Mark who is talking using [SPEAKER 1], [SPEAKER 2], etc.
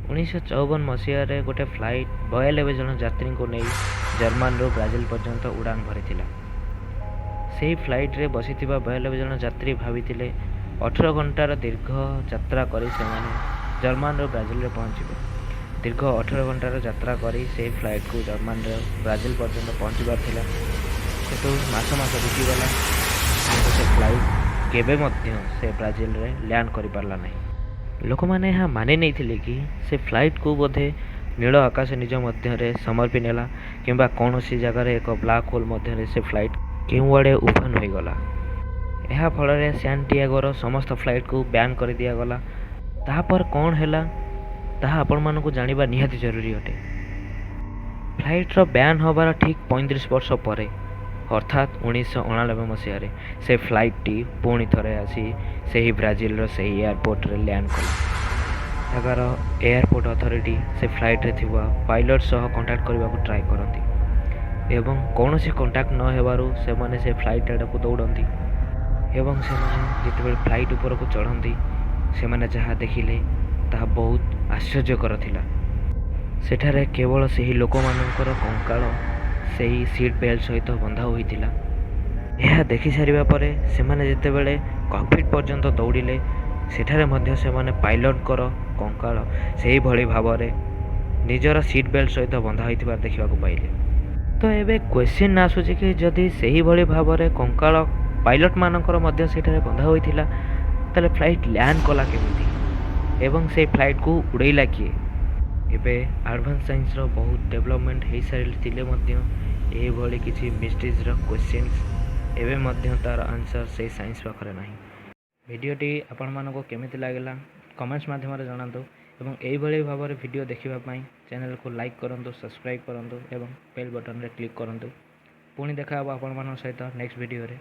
[SPEAKER 1] 1954 ମସିହାରେ ଗୋଟେ ଫ୍ଲାଇଟ୍ 92 ଜଣ ଯାତ୍ରୀଙ୍କୁ ନେଇ ଜର୍ମାନରୁ ବ୍ରାଜିଲ ପର୍ଯ୍ୟନ୍ତ ଉଡ଼ାଣ ଭରିଥିଲା। ସେହି ଫ୍ଲାଇଟ୍ରେ ବସିଥିବା 92 ଜଣ ଯାତ୍ରୀ ଭାବିଥିଲେ, 18 ଘଣ୍ଟାର ଦୀର୍ଘ ଯାତ୍ରା କରି ସେମାନେ ଜର୍ମାନରୁ ବ୍ରାଜିଲରେ ପହଞ୍ଚିବେ। ଦୀର୍ଘ 18 ଘଣ୍ଟାର ଯାତ୍ରା କରି ସେହି ଫ୍ଲାଇଟ୍କୁ ଜର୍ମାନର ବ୍ରାଜିଲ ପର୍ଯ୍ୟନ୍ତ ପହଞ୍ଚିବାର ଥିଲା। କିନ୍ତୁ ମାସ ମାସ ବିତିଗଲା, କିନ୍ତୁ ସେ ଫ୍ଲାଇଟ୍ କେବେ ମଧ୍ୟ ସେ ବ୍ରାଜିଲରେ ଲ୍ୟାଣ୍ଡ କରିପାରିଲା ନାହିଁ। ଲୋକମାନେ ଏହା ମାନି ନେଇଥିଲେ କି ସେ ଫ୍ଲାଇଟ୍କୁ ବୋଧେ ନୀଳ ଆକାଶ ନିଜ ମଧ୍ୟରେ ସମର୍ପି ନେଲା କିମ୍ବା କୌଣସି ଜାଗାରେ ଏକ ବ୍ଲାକ୍ ହୋଲ୍ ମଧ୍ୟରେ ସେ ଫ୍ଲାଇଟ୍ କେଉଁଆଡ଼େ ଉଭାନ ହୋଇଗଲା। ଏହା ଫଳରେ ସାଣ୍ଟିଆଗୋର ସମସ୍ତ ଫ୍ଲାଇଟ୍କୁ ବ୍ୟାନ୍ କରିଦିଆଗଲା। ତାହାପରେ କ'ଣ ହେଲା, ତାହା ଆପଣମାନଙ୍କୁ ଜାଣିବା ନିହାତି ଜରୁରୀ ଅଟେ। ଫ୍ଲାଇଟ୍ର ବ୍ୟାନ୍ ହେବାର ଠିକ୍ 35 ବର୍ଷ ପରେ, ଅର୍ଥାତ୍ 1989 ମସିହାରେ ସେ ଫ୍ଲାଇଟ୍ଟି ପୁଣି ଥରେ ଆସି ସେହି ବ୍ରାଜିଲର ସେହି ଏୟାରପୋର୍ଟରେ ଲ୍ୟାଣ୍ଡ କଲା। ଏଠାକାର ଏୟାରପୋର୍ଟ ଅଥରିଟି ସେ ଫ୍ଲାଇଟ୍ରେ ଥିବା ପାଇଲଟ୍ ସହ କଣ୍ଟାକ୍ଟ କରିବାକୁ ଟ୍ରାଏ କରନ୍ତି ଏବଂ କୌଣସି କଣ୍ଟାକ୍ଟ ନ ହେବାରୁ ସେମାନେ ସେ ଫ୍ଲାଇଟ୍ ଆଡ଼କୁ ଦୌଡ଼ନ୍ତି ଏବଂ ସେମାନେ ଯେତେବେଳେ ଫ୍ଲାଇଟ୍ ଉପରକୁ ଚଢ଼ନ୍ତି, ସେମାନେ ଯାହା ଦେଖିଲେ ତାହା ବହୁତ ଆଶ୍ଚର୍ଯ୍ୟକର ଥିଲା। ସେଠାରେ କେବଳ ସେହି ଲୋକମାନଙ୍କର କଙ୍କାଳ ସେହି ସିଟ୍ ବେଲ୍ଟ ସହିତ ବନ୍ଧା ହୋଇଥିଲା। ଏହା ଦେଖିସାରିବା ପରେ ସେମାନେ ଯେତେବେଳେ କକପିଟ୍ ପର୍ଯ୍ୟନ୍ତ ଦୌଡ଼ିଲେ, ସେଠାରେ ମଧ୍ୟ ସେମାନେ ପାଇଲଟଙ୍କର କଙ୍କାଳ ସେହିଭଳି ଭାବରେ ନିଜର ସିଟ୍ ବେଲ୍ଟ ସହିତ ବନ୍ଧା ହୋଇଥିବାର ଦେଖିବାକୁ ପାଇଲେ। ତ ଏବେ କ୍ୱେଶ୍ଚିନ୍ ଆସୁଛି କି ଯଦି ସେହିଭଳି ଭାବରେ କଙ୍କାଳ ପାଇଲଟମାନଙ୍କର ମଧ୍ୟ ସେଠାରେ ବନ୍ଧା ହୋଇଥିଲା, ତାହେଲେ ଫ୍ଲାଇଟ୍ ଲ୍ୟାଣ୍ଡ କଲା କେମିତି ଏବଂ ସେଇ ଫ୍ଲାଇଟ୍କୁ ଉଡ଼େଇଲା କିଏ? ଏବେ ଆଡ଼ଭାନ୍ସ ସାଇନ୍ସର ବହୁତ ଡେଭଲପମେଣ୍ଟ ହେଇସାରିଥିଲେ ମଧ୍ୟ ଏହିଭଳି କିଛି ମିଷ୍ଟ୍ରିଜ୍ର କ୍ୱେଶ୍ଚିନ୍ସ ଏବେ ମଧ୍ୟ ତା'ର ଆନ୍ସର୍ ସେଇ ସାଇନ୍ସ ପାଖରେ ନାହିଁ। ଭିଡ଼ିଓଟି ଆପଣମାନଙ୍କୁ କେମିତି ଲାଗିଲା, କମେଣ୍ଟସ୍ ମାଧ୍ୟମରେ ଜଣାନ୍ତୁ ଏବଂ ଏଇଭଳି ଭାବରେ ଭିଡ଼ିଓ ଦେଖିବା ପାଇଁ ଚ୍ୟାନେଲକୁ ଲାଇକ୍ କରନ୍ତୁ, ସବସ୍କ୍ରାଇବ୍ କରନ୍ତୁ ଏବଂ ବେଲ୍ ବଟନରେ କ୍ଲିକ୍ କରନ୍ତୁ। ପୁଣି ଦେଖା ହେବ ଆପଣମାନଙ୍କ ସହିତ ନେକ୍ସଟ ଭିଡ଼ିଓରେ।